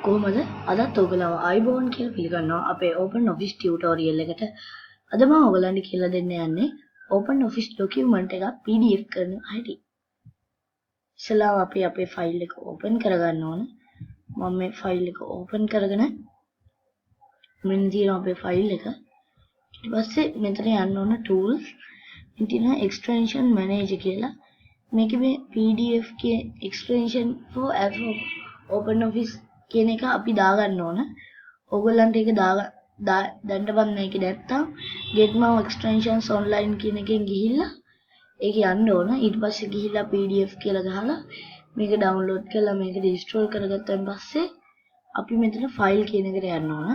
කොහොමද? අදත් ඔයගොල්ලව ආයුබෝවන් කියලා පිළිගන්නවා අපේ Open Office tutorial එකට. අද මම ඔයගොල්ලන්ට කියලා දෙන්න යන්නේ Open Office document එකක් PDF කරන හැටි. ඉස්සෙල්ලාම අපි අපේ ෆයිල් එක ඕපන් කරගන්න ඕන. මම මේ ෆයිල් එක ඕපන් කරගෙන මෙන්න තියෙනවා අපේ ෆයිල් එක. ඊට පස්සේ මෙතන යන්න ඕන tools, මෙතන තියෙනවා extension manager කියලා. මේකේ මේ PDF කිය extension for Open Office කියන එක අපි දාගන්න ඕන. ඕගොල්ලන්ට ඒක දැනටමත් මේක නැත්තම් get more extensions online කියන එකෙන් ගිහිල්ලා ඒක යන්න ඕන. ඊට පස්සේ ගිහිල්ලා PDF කියලා ගහලා මේක ඩවුන්ලෝඩ් කරලා මේක ඉන්ස්ටෝල් කරගත්තන් පස්සේ අපි මෙතන ෆයිල් කියන එකට යන්න ඕන.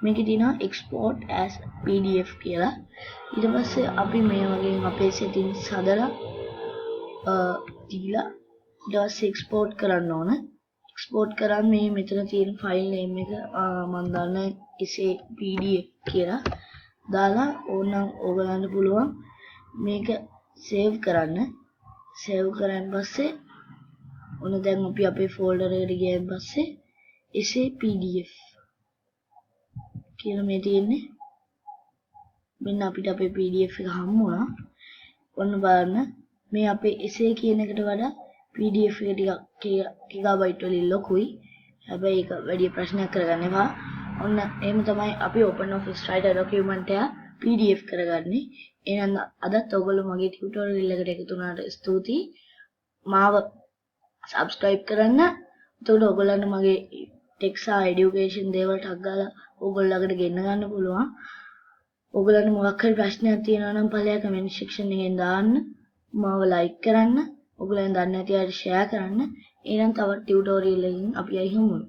මේකේ තියෙනවා export as PDF කියලා. ඊට පස්සේ අපි මේ වගේ අපේ settings හදලා දීලා ඊට පස්සේ එක්ස්පෝර්ට් කරන්න ඕන. එක්ස්පෝර්ට් කරන් මේ මෙතන තියෙන ෆයිල් නේම් එක මම දාන්න essay PDF කියලා දාලා ඕනනම් ඕගලන්ට පුළුවන් මේක සේව් කරන්න. සේව් කරාන් පස්සේ ඔන්න දැන් අපි අපේ ෆෝල්ඩර් එකට ගියන් පස්සේ essay PDF කියලා මේ තියෙන්නේ. මෙන්න අපිට අපේ PDF එක හම්බ වුණා. ඔන්න බලන්න, මේ අපේ essay කියන එකට වඩා PDF එක ටිකක් ගිගාබයිට් වලින් ලොකුයි. හැබැයි ඒක වැඩි ප්‍රශ්නයක් කරගන්න එපා. ඔන්න එහෙම තමයි අපි Open Office Writer document එක PDF කරගන්නේ. එහෙනම් අදත් ඔයගොල්ලෝ මගේ ටියුටෝරියල් එකට එකතු වුණාට ස්තුතියි. මාව සබ්ස්ක්‍රයිබ් කරන්න. එතකොට ඔයගොල්ලන්ට මගේ ටෙක් සහ එඩියුකේෂන් දේවල් ටක් ගාලා ඔයගොල්ලෝ ළඟට ගෙන්න ගන්න පුළුවන්. ඔයගොල්ලන්ට මොකක් හරි ප්‍රශ්නයක් තියෙනවා නම් පල්ලෙහා කමෙන්ට් සෙක්ෂන් එකෙන් දාන්න. මාව ලයික් කරන්න. ඔයගොල්ලන් දන්නේ නැති අයට ෂෙයා කරන්න. එහෙනම් තවත් ටියුටෝරියල් එකකින් අපි ආයි හමු වෙමු.